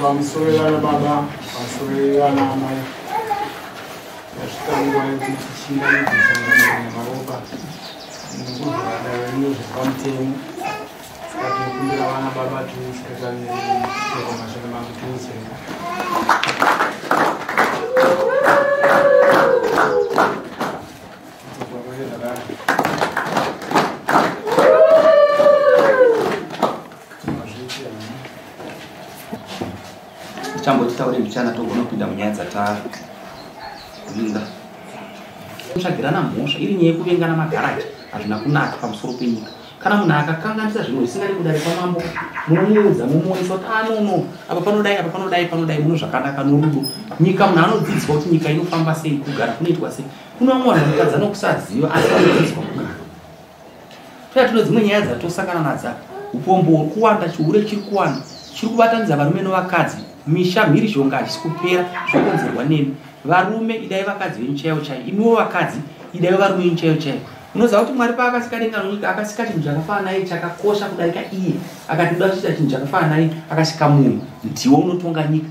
Pamusoro vana baba, pamusoro vana amai, yasvika nguva yekuti tichingamidze sangano nemaropa nekuvhara ino zvepamutemo. Saka tinokumbira vana baba tiuswe kaviri chero mashoko mangu tiuswe. Tichamboti taure mbichana togona kupinda munyaya dzatavinga. Kutsvagirana mhosva iri nyaya yekuvengana magaraji hazvina kunaka pamusoro penyika. Kana munhu akakanganisa zvinhu zvisingadi kudare kwamambo, munomuudza mumuonesa kuti anono apa panodai apa panodai panodai muno zvakanaka norudo. Nyika munhu anodzidziswa kuti nyika inofamba sei, kugara kunoitwa sei. Kuno vamwe vanhu vanotadza nokusaziva asi vanodzidziswa kugara. Toya tino dzimwe nyaya dzatosangana nadzo apa. Upombo huri kuwanda, chihure chiri kuwanda, chiri kubatanidza varume novakadzi, misha mhirizhonga hachisi kupera, zvokonzerwa nemi. Varume idai vakadzi venyu chaivo chaivo, imiwo vakadzi idai varume venyu chaivo chaivo. Unoziva kuti Mwari paakasika denga nonyika akasika chinhu chakafanana naye chakakosha kudarika iye. Akati ndoda kuita chinhu chakafanana naye, akasika munhu, ndiwo unotonga nyika.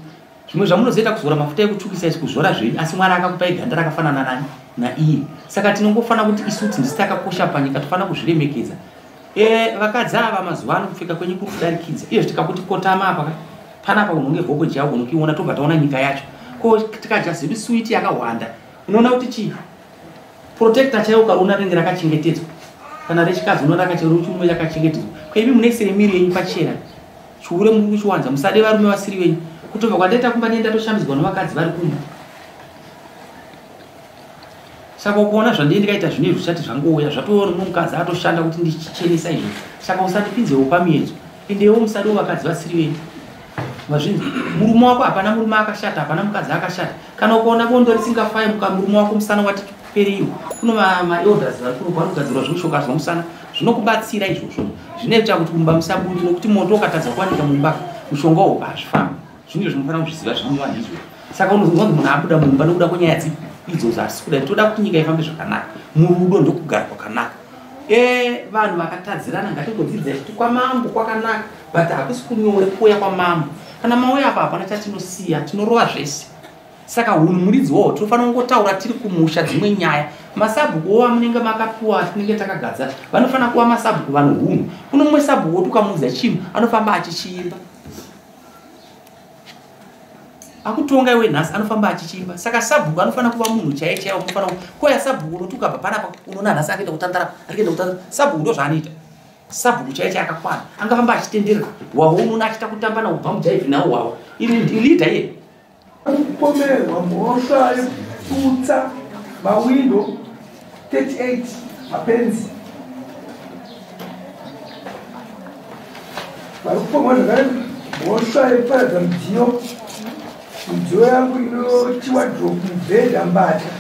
Zvimwe zvamunozoita kuzora mafuta ekutsvukisa izvi kuzora zvenyu, asi Mwari akakupai ganda rakafanana nani naiye. Saka tinongofanira kuti isu tinzi takakosha panyika, tofanira kuzviremekedza. Vakadzi ava mazuva ano kupfeka kwenyu kuri kudarikidza. Izvo tikakuti kotama apa ka, panapa unonge vhoko jao unokiona tobva taona nyika yacho. Ko tikadya zedu suiti yakawanda, unoona kuti chii? Protector chaiwo ukaona rinenge rakachengetedzwa. Kana rechikadzi unoona rakachengetedzwa, rakachengetedzwa. Ko imi munoisire miri yenyu pachena. Chihure muri kuchiwanza, musade varume vasiri venyu. Kutobva kwandaita kumba ndiye ndatoshambidzwa nevakadzi vari kumba. Saka ukaona zvandiye ndikaita zvino izvi zvichati zvangouya, zvatouya nomumwe mukadzi atoshanda kuti ndichichenesa izvo. Saka usandipinzewo pamiedzo. Endewo musadewo vakadzi vasiri venyu. Mazvinzwa? Murume wako hapana murume akashata, hapana mukadzi akashata. Kana ukaona bondo risingafai muka murume wako musana wati pereiwo. Kuno ma elders vari kuno vanogadzirwa zvimushonga zvemusana zvinokubatsira izvozvo. Zvinoita kuti mumba musabude nokuti moto ukatadza kuwanika mumba mushonga uwo hazvifambi. Zvinhu zvinofanira kuzviziva zvinodiwa ndizvo. Saka unozonzwa kuti munhu abuda mumba nokuda kwenyaya dzipi idzodzo hatisi kuda. Toda kuti nyika ifambe zvakanaka. Murudo ndokugara kwakanaka. Vanhu vakatadzirana ngatingodzidza kuti kwamambo kwakanaka, but hakusi kunyore kuuya kwamambo. Kana mauya apa hapana chatinosiya, tinorova zvese. Saka hunhu muridzi wawo tinofanira kungotaura tiri kumusha dzimwe nyaya. Masabhuku wo amunenge makapiwa tinenge takagadza vanofanira kuva masabhuku vano hunhu. Kuno mumwe sabhuku woti ukamuudza chinhu anofamba achichiimba. Akutonga iwe nhasi anofamba achichiimba. Saka sabhuku anofanira kuva munhu chaiye chaiye unofanira kuya sabhuku unoti ukabva panapa unoona nhasi akaenda kutandara, arikuenda kutandara. Sabhuku ndo zvaanoita. Sabhuku chaiye chaiye akakwana. Angafamba achitenderera. Wawo unoona achiita kutamba nawo kubva mujaivhi nawo wawo. Iri leader iye. Kupomerwa mhosva yekuputsa mawindo 38 mapenzi. Vari kupomwa zvakare mhosva yekuparadza midziyo. Midziyo yangu inoti wardrobe, mubhedha, mbatya.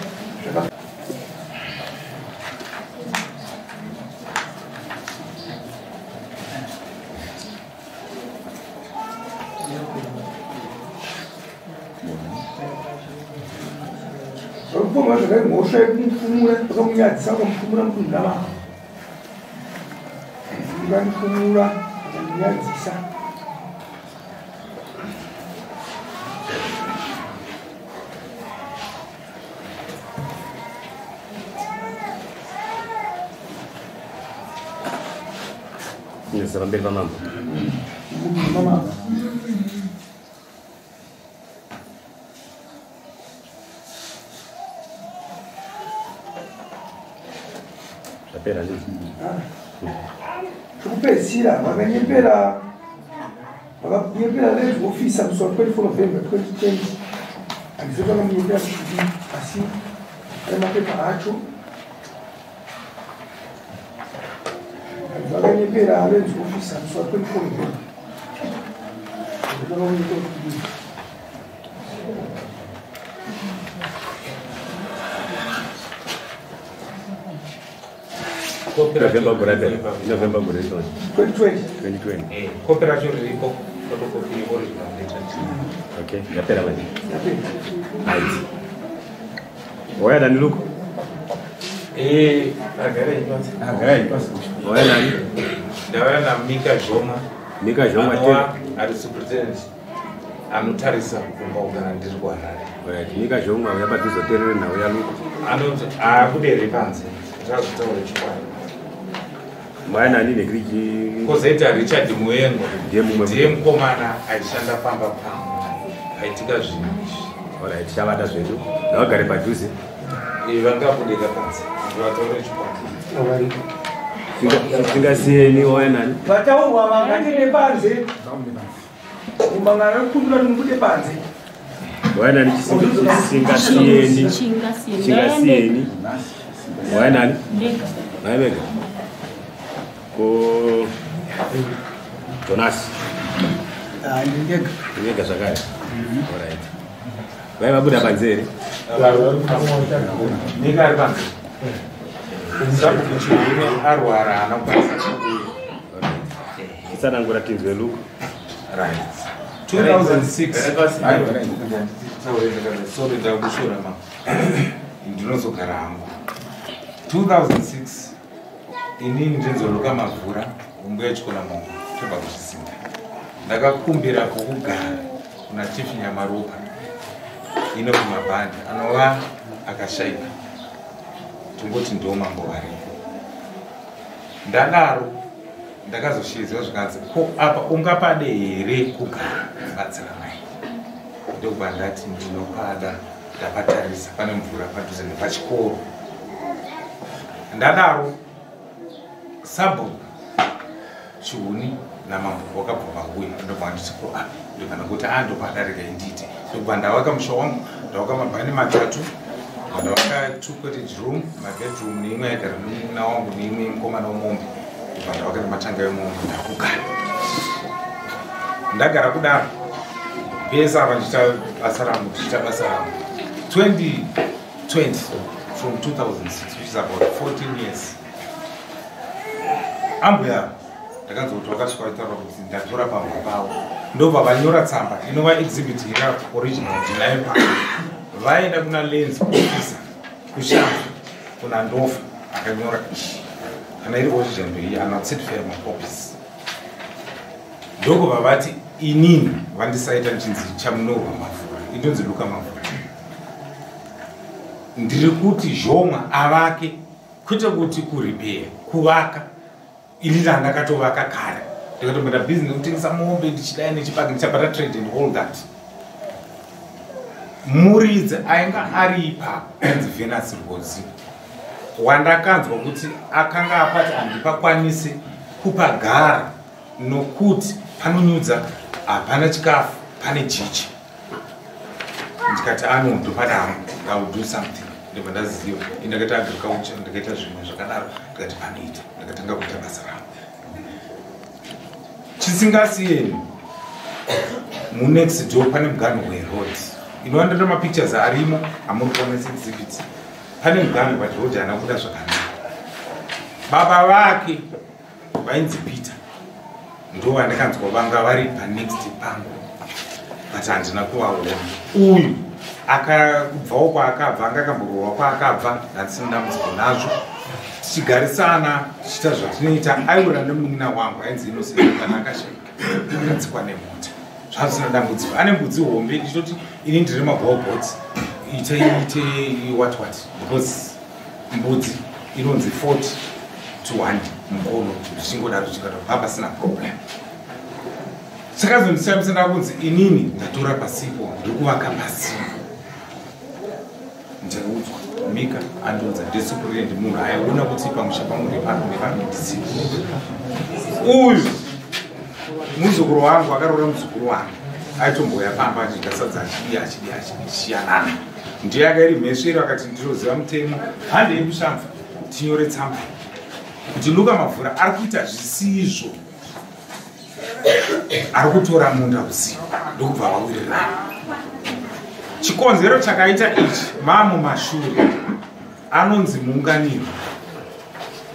Vakupomwa zvakare mhosva yekumufumura, vakamunyadzisa vakamufumura mudunhu ravavo. Vakamufumura vakamunyadzisa. Ndinoisa pamberi pamambo. Mama. Zvapera ndizvo. Chekupedzisira vakanyepera land officer musi wa 24 November 2020. Handizivi vakamunyepera kusviki asi ane mapepa acho. Vakanyepera Lands Officer musi wa 24 November. November gore November gore 2020. 2020. Kopi racho riripo, photocopy original letter. Okay, yapera manje. Yapera. Right. Waya nani Luko? Agara ipasi. Agara ipasi. Waya nani? Ndauya naMika Zhoma. Mika Zhoma anova ari superintendent anotarisa kumba kana ndiri kuHarare. Right, Mika Zhoma uya padhuze terere nhau yaLuko. Anoti aabude panze. Tazotaura chokwadi. Maya nani nekiriki Kozoita Richard Muengo. Ndiye mumwe. Ndiye mukomana aishanda pamba pangu. Paitika zvinhu izvi. Alright, tichavata zvedu. Ngavagare padhuze. Vangabudika panze. Vataure chokwadi. Tingasiyeni waya nani? Vataurwa vangatende panze. Kumangana kukumbira kuti mubude panze. Waya nani chisingasiyeni? Chingasiyeni. Waya nani? Ndega. Vega. Ko Jonas. Ndega. Ndega zvakare. Alright. Vai vabuda panze here? Mika ari panze. Sabhuku Chihure arwara haana kukwanisa kuuya. Alright. Tsanangura tinzwe Luko. Right. 2006. Sorry, ndakushora ma. Ndinozogara hangu. 2006 inini ndinzoluka Mavhura umbuya Chikola Mongo tobva kuChisinga. Ndakakumbira pokugara kuna Chief Nyamaropa ino kumabhandi anova akashaika. Tongoti ndo mambo varipo. Ndadaro ndakazoshidzwa zvikanzi ko apa ungapade here kugara batsira mai. Ndokubva ndati ndinopada, ndapatarisa pane mvura padhuze nepachikoro. Ndadaro sabhuku Chihuni namambo wakabva vauya ndobva nditi ko apa ndobva ndangoti ndopadarika inditi. Ndobva ndavaka musha wangu, ndavaka mabhani matatu, ndavaka 2 cottage room, mabedroom neimwe yaigara munin'ina wangu neimwe mukomana wemombe. Ndobva ndavaka nematanga emombe ndakugara. Ndagara kudaro pese apa ndichiita basa rangu, ndichiita basa rangu. 2020 from 2006, which is about 14 years. Ambuya ndakanzwa kuti vakasvika vachitaura kuti ndatora pamba pavo. Ndobva vanyora tsamba inova exhibit ira original ndinayo pano. Vaenda kuna Lands Officer kuShamva kuna Ndofa akanyora ishi. Kana iri original iyi anocertify macopies. Ndokubva vati inini vandisaita ndichinzi Chamunorwa Mavhura, indonzi Luka Mavhura. Ndiri kuti Zhoma avake, kwete kuti kuripeya, kuvaka. Ini ndakatovaka kare. Ndakatomboita business kutengesa mombe ndichidai nechibage ndichabata trade and all that. Muridzi ainga ari ipapo ainzi Venus Rwozi. Wandakanzwa kuti akanga apati handipakwanisi kupagara nokuti panonyudza, hapana chikafu, pane jecha. Ndikati ano ndopada hangu, I will do something. Ndobva ndaziva, ndakaita agriculture, ndakaita zvimwe zvakadaro, ndikati panoita, ndakatanga kuita basa rangu. Chisingasiyeni munext door pane muganhu weroad. Inowandira mapictures arimo amuri kuona seexhibit. Pane muganhu but road haana kubuda zvakanaka. Baba vake vainzi Peter ndo vandakanzwa vanga vari panext pangu, but handina kuvaona. Uyu akabvawo kwaakabva, anga akamborohwa kwaakabva, handisina dambudziko nazvo. Tichigarisana tichiita zvatinoita, aiura nemunin'ina wangu ainzi Innocent kana akashaika, akatsikwa nemota. Zvazvisina dambudziko. Ane mbudzi hombe, ndichitoti ini ndiri mabhobhotsi, ite ite what what, because mbudzi inonzi 40 to 1 mukono, zvichingodaro zvichingodaro, hapasina problem. Chakazondishamisa ndakunzi inini ndatora pasipo, ndiri kuvaka pasipo. Ndakaudzwa Mika andiudza ndisuperintendent munhu aiona kuti pamusha pangu ndepano nepano ndisipo. Uyu muzukuru wangu akaroora muzukuru wangu aitomboya pamba achidya sadza achidya achidya achiyanana. Ndiye akairi mhesvero akati ndinoziva mutemo, handei kushamva tinyore tsamba. Kuti Luka Mavhura ari kuita zvisizvo, ari kutora munda usiku, ndokubva vawirirana. Chikonzero chakaita ichi, mamumashure anonzi muunganiro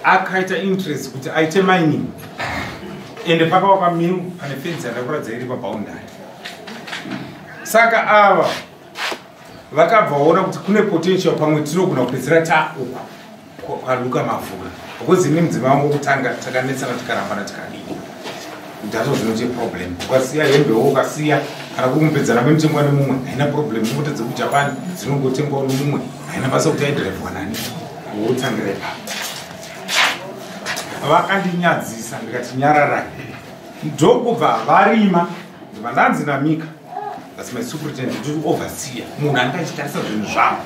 akaita interest kuti aite mining, ende pakavakwa mill pane fenzi yakakuradza iri paboundary. Saka ava vakabva vaona kuti kune potential, pamwe tinogona kupedzera tauku kwaLuka Mavhura, because ini mudzimai wangu wokutanga takanetsana, tikarambana, tikadii. Ndato zvinoti problem, ukasiya hembewo, ukasiya kana kuri kumupedzana memutengwa nemumwe, haina problem. Mota dzekuJapan dzinongotengwawo nemumwe, haina basa kuti aidhiraivhwa nani. Wotangira ipapo. Vakandinyadzisa, ndikati nyararai, ndokubva varima. Ndibva ndanzi naMika, that's my superintendent, ndiri overseer, munhu anga achitarisa zvinhu zvangu,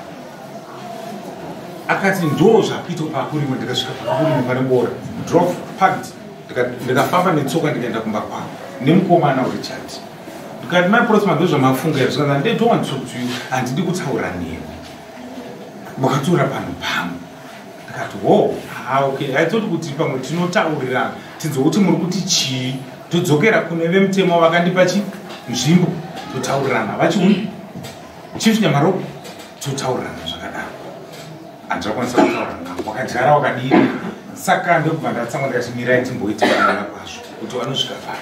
akati ndo zvakuitwa pakurimwa. Ndikasvika pakurimwa pane bora drove parked, ndikafamba netsoka, ndikaenda kumba kwangu nemukomana Richard. Ndikati, "Mai Prosper, ndo zvamafunga here?" Zvikanzi, "I don't want to talk to you, handidi kutaura newe, wakatora panhu pangu." Ndikati, "Ho, ah, okay." Aitoti kuti pamwe tinotaurirana, tinzwe kuti muri kuti chii, todzokera kune vemutemo vakandipa chi nzvimbo, totaurirana vachiuni Chief Nyamaropa, totaurirana zvakadaro. Handakwanisa kutaura navo, wakadyara wakadini. Saka ndokubva ndatsamwa, ndikati mirai timboitirana kwazvo kuti vanosvika pai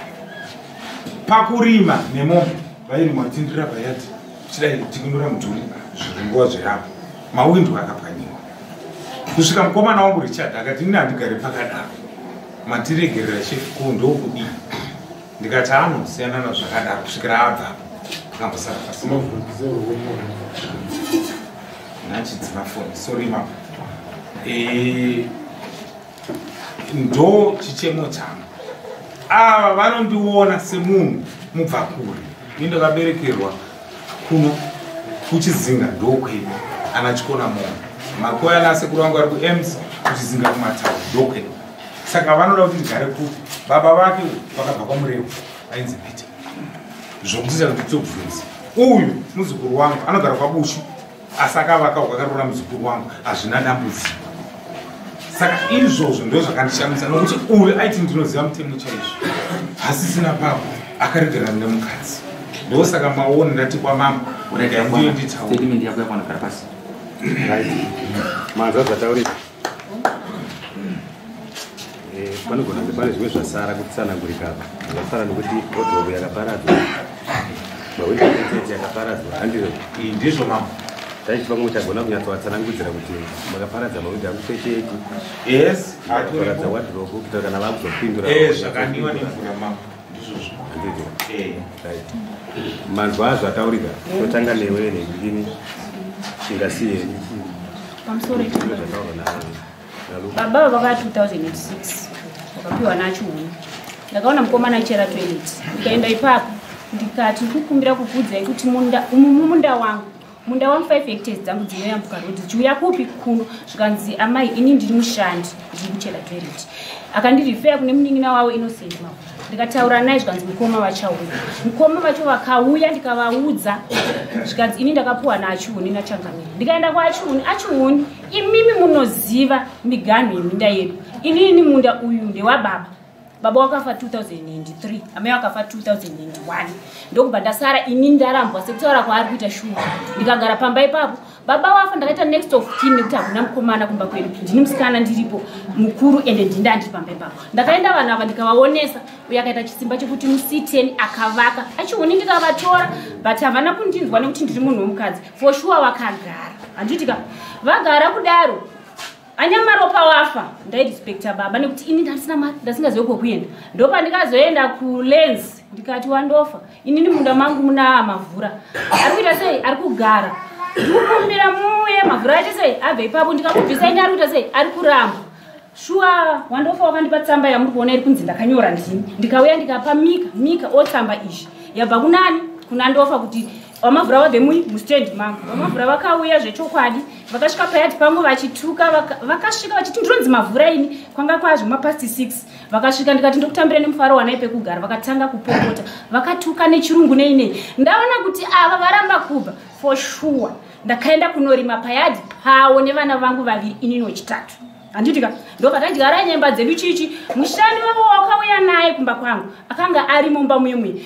pakurima nemombe. Vairima vachitindira payadhi, tichidai tikinura mudhuri, zviringuva zvirapo, mawindo akapwanyiwa, kusvika mukomana wangu Richard akati, "Ini handigari pakadaro, matiregerera chef, ko ndokudii?" Ndikati anosiyana nazvakadaro kusvikira abvapo, akambosara pasi nachidzima foni. Sorry mama. Ndo chichemo changu. Ava vanondiona semunhu mubva kure. Ini ndakaberekerwa kuno kuChizinga, ndokwedu ana Chikona Moyo, makoya nasekuru vangu ari kuEms kuChizinga kumatauri, ndokwedu. Saka vanoda kuti ndigare kupi? Baba vake vakabva kwaMurevo, ainzi Peter, zvokuti kuti tobvunza uyu muzukuru wangu anogara kwaBushu, asi akavaka kwakaroora muzukuru wangu, hazvina dambudziko. Saka izvozvo ndo zvakandishamisa, nokuti uyu aiti ndinoziva mutemo chaizvo, hasisina papo, akaregerana nemukadzi. Ndosaka maona ndati kwamambo regai ndiyo nditaura. Statement yako yakwana, gara pasi. Right, manzwa zvataurika. Panogona kunge pane zvimwe zvasara kutsanangurika apa, zvasara, nokuti wardrobe yakaparadzwa, mawindo etete yakaparadzwa, handizvo? Ndizvo mambo. Taichipa kumwe chagona kunyatsovatsanangudzira kuti makaparadza mawindo angu 38. Yes. Makaparadza wardrobe, kuitira kana vakuzopindura. Zvakaniwa nemvura mambo, ndizvozvo. Handizvo? Right, manzwa zvataurika. Totanga newe nekudini, chingasiyeni. Pamusoro. Zvataurwa naLuka. Baba vakati 2006 wakapiwa naChihuni. Ndakaona mukomana achera toilet, ndikaenda ipapo, ndikati ndikukumbira kukuudzai kuti munda umu, mumunda wangu, munda wangu 5 hectares dzangu dzinoyambuka road dzichiuya kupi? Kuno. Zvikanzi, "Amai, ini ndiri mushandi, ndiri kuchera toilet." Akandirifeya kune munin'ina wavo Innocent Mavhura. Ndikataura naye, zvikanzi mukoma vachauya. Mukoma vacho vakauya, ndikavaudza, zvikanzi ini ndakapuwa naAchihuni naChangamiri. Ndikaenda kwaAchihuni. "Achihuni, imimi munoziva miganhu yeminda yedu. Inini munda uyu ndewababa. Baba wakafa 2003, amai wakafa 2001, ndokubva ndasara ini, ndarambwa sekutaura kwaari kuita shuwa. Ndikagara pamba ipapo. Baba wafa, ndakaita next of kin nekuti hakuna mukomana kumba kwedu, ndini musikana ndiripo mukuru, ende ndinda ndiri pamba ipapo. Ndakaenda vanhu ava ndikavaonesa, uye akaita chisimba chekuti musi10 akavaka Achioni. Ndikavatora, but havana kundinzwa nekuti ndiri munhu womukadzi. For sure vakagara, handiti ka? Vagara kudaro, anyamaropa wafa, ndairespekta baba nekuti ini ndasina mari, ndasingazivi kwekuenda. Ndopandikazoenda kuLens, ndikati wandofa, inini munda mangu muna Mavhura ari kuita sei, ari kugara, ndikukumbira muuye Mavhura aite sei, abve ipapo. Ndikamubvisa ini, ari kuita sei, ari kuramba. Shuwa wandofa wakandipa tsamba yamuri kuona iri kunzi ndakanyora ndini. Ndikauya ndikapa Mika. Mika otsamba izvi yabva kunani? Kuna Ndofa, kuti vaMavhura vabve mui mustand mangu. VaMavhura vakauya zvechokwadi, vakasvika payadhi pangu vachituka, vakasvika vachiti ndinonzi Mavhura ini. Kwanga kwazvo mapast 6 vakasvika, ndikati ndokutambira nemufaro, wanai pekugara. Vakatanga kupopota, vakatuka nechirungu neinei. Ndaona kuti ava varamba kubva for sure, ndakaenda kunorima payadhi pavo nevana vangu vaviri, inini wechitatu. Handitika ndobva tadyara nyemba dzedu chichi. Mushandi wavo wakauya naye kumba kwangu akanga ari mumba muyemwe,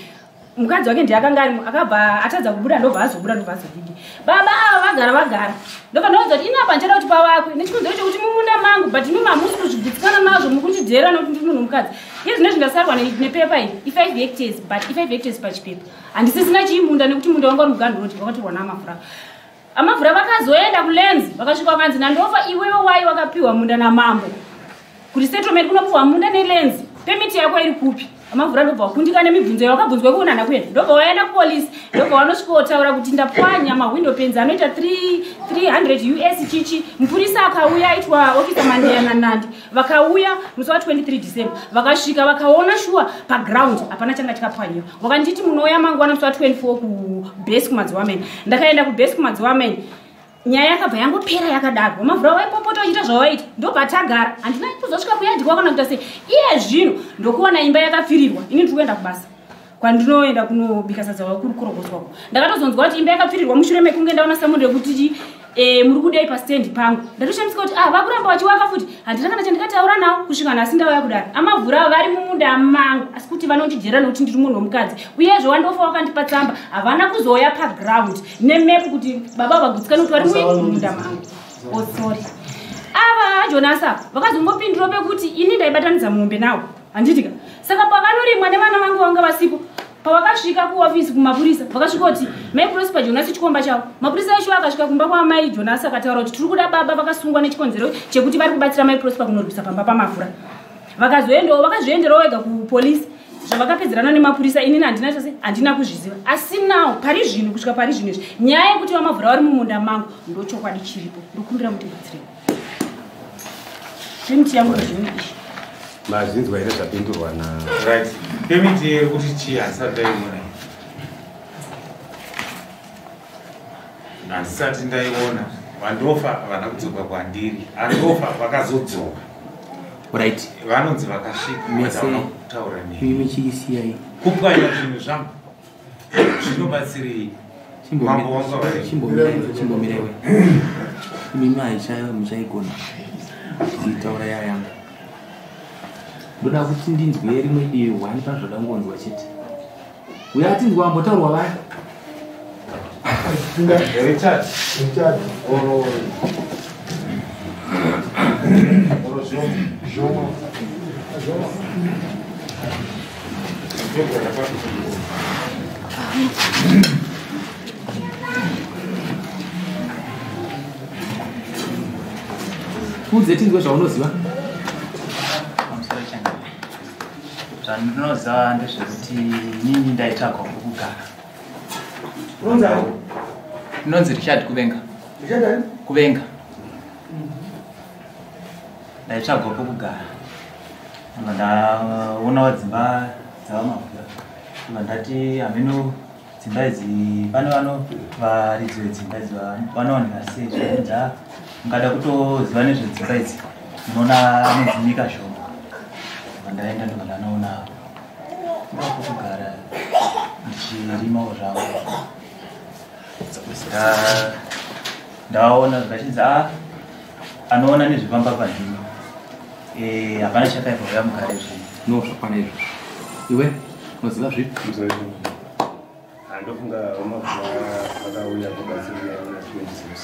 mukadzi wake ndiye akanga arimo, akabva atadza kubuda, ndobva azobuda, ndobva azodidi. Baba ava vagara ndobva ndaudza kuti ini apa ndichada kuti pavakwe nechikonzero chekuti mumunda mangu, but imi hamusi kuzvigutsikana nazvo, mukundidhera nekuti ndiri munhu mukadzi. Iye zvino zvindasarwa nepepa iyi i5 hectares, but i5 hectares pachipepa handisisina chiimunda nekuti munda wanga uri muganhu roti wakatorwa naamavhura. Amavhura vakazoenda kulenzi, vakasvika vakanzi nandofa iwewe wai wakapiwa munda namambo kuti settlement kunopiwa munda nelenzi, pemiti yako iri kupi? Amavhura ndobva wakundika nemibvunzo yawakabvunzwa kuonana kuenda, ndobva waenda kupolisi, ndobva vanosvikotaura kuti ndapwanya mahwindo penzi anoita 300 US chichi. Mupurisa akauya aitwa officer Mandeya naNandi, vakauya musi wa23 December, vakasvika vakaona shuwa paground hapana changa chakapwanyiwa. Vakanditi munouya mangwana musi wa24 kubhesi kumadziwamene. Ndakaenda kubhesi kumadziwamene, nyaya yakabva yangopera yakadaro. Vamavhura vaipopota vachiita zvavaita, ndobva tagara. Handina kuzosvika kuyadyiwa kana kuita sei. Iye zvino ndokuona imba yakapfirirwa, ini ndiri kuenda kubasa kwandinoenda kunobika sadza wakurukorokoswako. Ndakatozonzwa kuti imba yakapfirirwa mushure mekunge ndaona samuri rekuti muri kudei pastendi pangu. Ndatoshamisika kuti vakuramba vachiwaka futi. Handina kana chandikataura navo kusvika nhasi ndauya kudaro. Amavhura vari mumunda mangu, asi kuti vanondijera nekuti ndiri munhu womukadzi. Uyezve wandofa wakandipa tsamba, havana kuzouya paground nemepu kuti baba vagutsikane kuti vari mumunda mangu. Oh sorry. Ava Jonas ava vakazongopindura pekuti ini ndaibatanidza mombe nawo, handitika. Saka pavanorimwa nevana vangu vanga vasipo, pavakasvika kuofisi kumapurisa vakasvika kuti mai Prosper Jonas chikomba chavo. Mapurisa acho akasvika kumba kwamai Jonas akataura kuti tiri kuda baba vakasungwa nechikonzero chekuti vari kubatsira mai Prosper kunorwisa pamba pamavhura. Vakazoendawo, vakazvienderawo vega kupolisi, zvavakapedzerana nemapurisa inini handina chose, handina kuzviziva. Asi nawo pari zvino, kusvika pari zvino izvi, nyaya yekuti vamavhura vari mumunda mangu ndochokwadi chiripo. Ndokumbira mutibatsirei pemiti yangu zvino izvi. Mazvinzwa here zvapindurwa na right pemiti yekuti chii? Handisati ndaiona, handisati ndaiona. Vandofa havana kudzoka kwandiri, andofa vakazodzoka. Right. Vanonzi vakasvika Mese- havana kutaura neni. Imi chiisiyai. Kupwanya zvinhu zvangu zvinobatsirei? Mambo wanga vari Chimbomiraiwe imimi, muchaigona kuitaura yayanga. Ndoda kuti ndinzwe rimwe divi one pazvoda ngonzwa chete. Uya atinzwa ambotaurwa vaya. Richard. Richard. Oro oro Zhoma. Zhoma. Ndogara papi? Udze tinzwe zvaunoziva. Pamusoro changamire, zvandinoziva ndezvekuti inini ndaitsvagwa kwokugara. Unonzani? Inonzi Richard Kuvenga. Richard ani? Kuvenga. Ndaitsvagwa kwokugara, ndobva ndaonawo dzimba dzavamavhura, ndobva ndati hameno dzimba idzi pane vano varidzi vedzimba idzi vanowanika sei. Zvainza mukada kutoziva nezvedzimba idzi munoona anonzi Nyika Shoma. Ndobva ndaenda, ndobva ndanoona kwokugara ndichirimawo zvangu. Ndaona zvachinzi a anoona nezvepamba pandini, hapana chakaipa, uya mugare zvenyu. No, zvakwana izvozvo. Iwe unoziva zvipi? Handofunga vamavhura vakauya kubatsira na 2006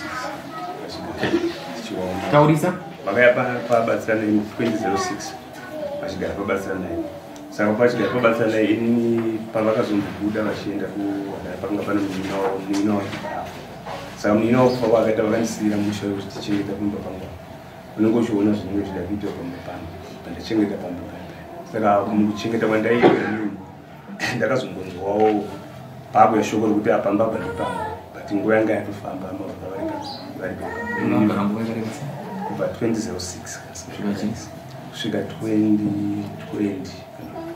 vachigara tichiwaona. Taurisa. Vakauya pabatsira nai 2006, vachigara pabatsira nai. Saka pachigara pabatsira nai, inini pavakazombobuda vachienda kuhagara pakanga pane munin'ina wake paafa. Saka munin'ina wako kufa kwaakaita, vakandisiyira musha wekuti tichengeta pamba pangu. Unenge uchiona zvinenge zvichida kuitwa pamba pangu, pandachengeta pamba pamba. Saka mukuchengeta kwandaiita inini, ndakazongonzwawo paakuya shoko rekuti apamba apa ndepamwe, but nguva yanga yatofamba, mavhura vari Unogara nguva yakareba sei? Kubva 2006. Kusvika chii? Kusvika 2020,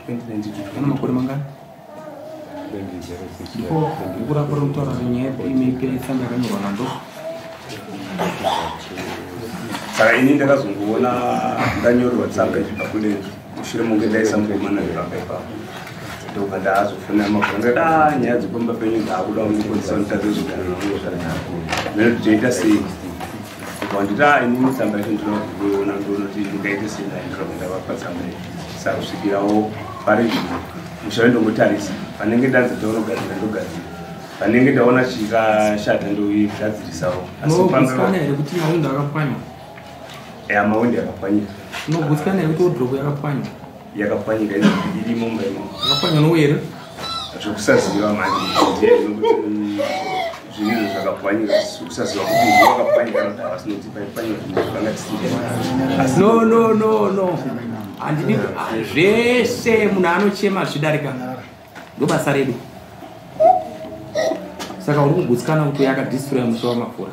2019. Kana makore mangani? Ndipo bhuku rako riri kutaura nyaya imepesa yakanyorwa nando. Saka ini ndakazongoona ndanyorerwa tsamba ichibva kule mushure monge ndaisa mukomana wepamba ipapo. Ndobva ndazofonera mavhura, ndikati a nyaya dzepamba penyu ndaakuda kundikonzesa nditadze kuzogara nangu zvakanaka, mene tichoita sei? Wanditi inini tsamba yacho ndinoda kuiona, ndonoti ndingaite sei nayo. Ndikabva ndavapa tsamba iyi. Saka kusvikirawo pari zvino musha wendongotarisa, panenge ndanzi ndaunogadzira ndogadzira, panenge ndaona chikashata ndoigadzirisawo. Asi Unogutsikana here kuti mawindo akapwanywa? Ya, mawindo yakapwanyika. Unogutsikana here kuti wardrobe yakapwanywa? Yakapwanyika, irimo mumba imomo. Yakapwanywa nowe here? Zvekusaziva manje ndiye, nokuti zvinhu zvakapwanyika, zvekusaziva kuti munhu wakapwanyika kana kuti havasi, nokuti paipwanyika zvinhu zvanga tisina. Asi No, no, no, no, handidi zvese. Munhu anochema zvidarika, ndo basa redu. Saka uri kugutsikana kuti yakadestroya musha wamafura?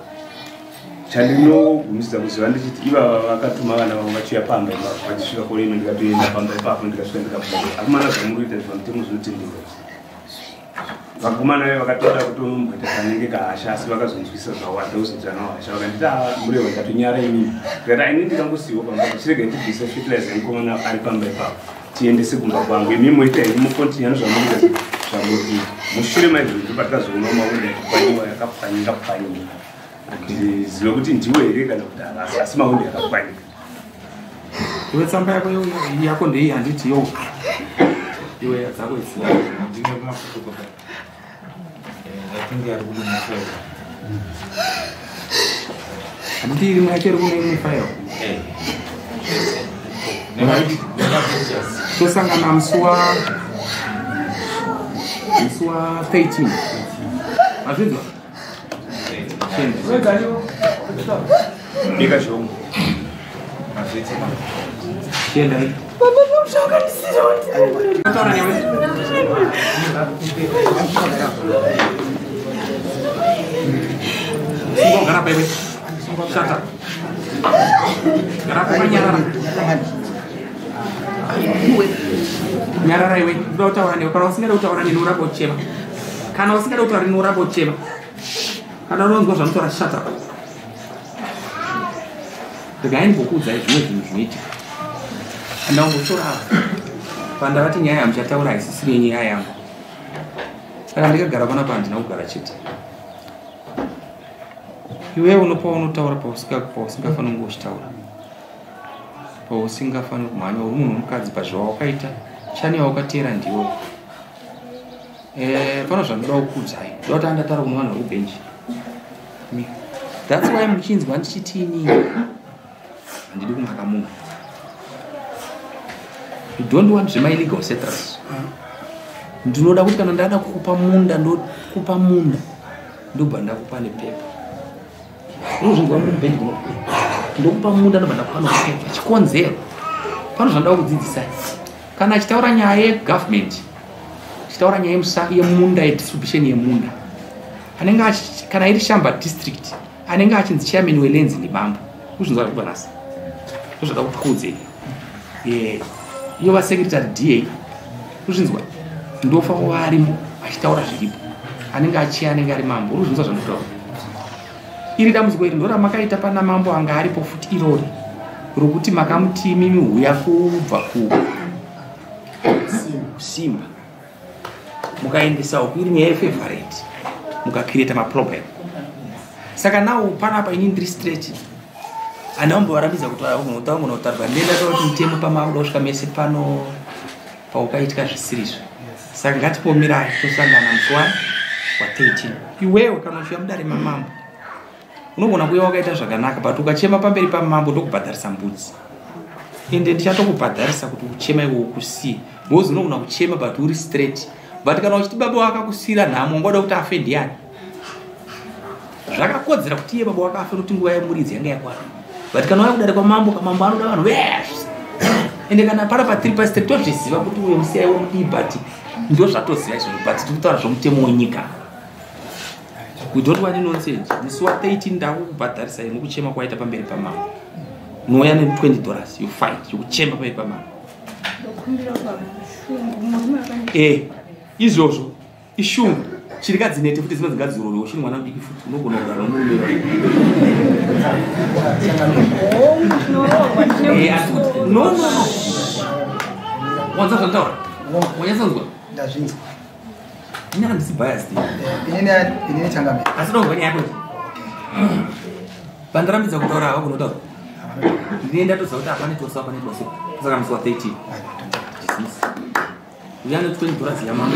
Chandinogumisisa kuziva ndichiti ivava vakatuma vana vavo vachiuya pamba ipapo, vachisvika korino, ndikatoenda pamba ipapo, ndikasvika ndikabvunza akomana, "Zvamuri kuita pamutemo zvinotenderwa?" Vakomana ve vakatoda kutonomboita kanenge kahasha, asi vakazonzwisa zvawanda kuzonzwa nawo hasha. Vakanditi, "Ah, mureva." Ndikatonyara inini, ndikati, "Aini ndikangosiyiwa pamba, chirega ndibvise fertilizer yemukomana ari pamba ipapo, tiendese kumba kwangu. Imi moita henyu, mucontinue nezvamunoita, zvamuri kuita." Mushure maizvozvo patikazoona mawindo yakapwanyiwa, yakapwanyika pwanyika. Handizive kuti ndiwo here kana kuti havasi, asi mawindo yakapwanyika. Iwe, tsamba yako ndei? Handiti yo iwe dzako idzi? Ndine kumaphotocopy. I think ari kuno file. Handiti rimwe yacho iri kune imwe file? Nemapictures. Tosangana musi wa 13, mazvinzwa? Bika zhongo. Mazviti. Chiendai. Baba, musha. Taura newe. Sungwa, gara pa iwe. Shut up. Gara pa, nyarara. Iwe. Nyarara iwe. Ndoda kutaura newe. Kana usingade kutaura neni uramba uchema. Kana usingade kutaura neni uramba uchema. Kana unonzwa zvanotaura, shut up. Regai ndimbokuudzai zvimwe zvinhu zvinoitika. Ndangosora pandavati nyaya yamuchataura haisisiri yenyaya yangu. Saka ndikagara panapa handina kugara chete. Iwewe unopa unotaura pausingafaniri kunge uchitaura, pausingafaniri kumhanya. Uri munhu womukadzi, pazvawakaita chani yawakateera ndiwe. Pano zvandoda kukuudzai, ndoda kuti andataura kune vanhu vari kubhenji. That's why muchinzwa ndichiti inini handidi kumaka munhu. You don't want zvemaillegal settlers. Ndinoda kuti kana ndada kukupa munda, ndokupa munda, ndobva ndakupa nepepa. Unozvinzwa muri mubhenji kuno? Ndokupa munda, ndobva ndakupa nepepa. Chikonzero pano zvandoda kudzidzisai, kana achitaura nyaya yegovernment, achitaura nyaya yemunda, yedistribution yemunda, anenge kana iri Shamba district, anenge achinzi chairman welands ndimambo. Kuzvinzwa zvakubva nhasi, ndozvada kukuudzei. Iyo vasecretary da kuzvinzwa, ndofa varimo achitaura zviripo, anenge achiya anenge ari mambo. Uri kuzvinzwa zvandotaura? Iri dambudziko iri ndoramakaita pana mambo anga aripo futi, irori rokuti makamuti imimi huya kubva kusimba, mukaendesa uku, iri nyaya yefavourite, mukacreata maproblem. Saka now panapa inini ndiri straight, handambovarambidza kuti utaugona kutaurwa. Ndenda kuti mutemo pamakuda kusvika mese pano paukaitika zvisirizvo. Saka ngatipomirai, tosangana musi wa13. Iwewe kana uchiuya mudare mamambo, unogona kuuya wakaita zvakanaka, but ukachema pamberi pamambo, ndokubhadharisa mbudzi. Ende ndichatokubhadharisa kuti uchema iwe ukusiye, because unogona kuchema but uri straight. But kana uchiti baba wakakusiyira nhamo, ungada kuti afe ndiani? Zvakakodzera kuti iye baba wakafe, nokuti nguva yemuridzi yanga yakwana. But kana waya kudare kwamambo, kamambo anoda vanhu vese. Ende kana pana pa3 past tozviziva kuti uyo musiyai womudii, but ndo zvatoziva izvozvo. But tiri kutaura zvomutemo wenyika. We don't want nonsense. Musi wa13 ndakukubhadharisa nokuchema kwaita pamberi pamambo. Unouya ne$20, you fight yokuchema pamberi pamambo. Ndokumbira pamushungu murume akandi Izvozvo ishungu. Chirikadzi nete futi dzinonzi ngadziroriwo. Chiri mwana mudiki futi, unogona kugara nomurume. Tinoroorwa tine Asi no, no, no, wanza zvandaura, wanyatsonzwa? Ndazvinzwa. Ini handisi biased. Inini changamire. Asi ndonzwa nyaya yako. Vandirambidza kutaura hava kunotaura. Ndine ndatoziva kuti hapane tosa pane tosa. Saka musi wa 13. Dismiss. Uya ne $20 yamama.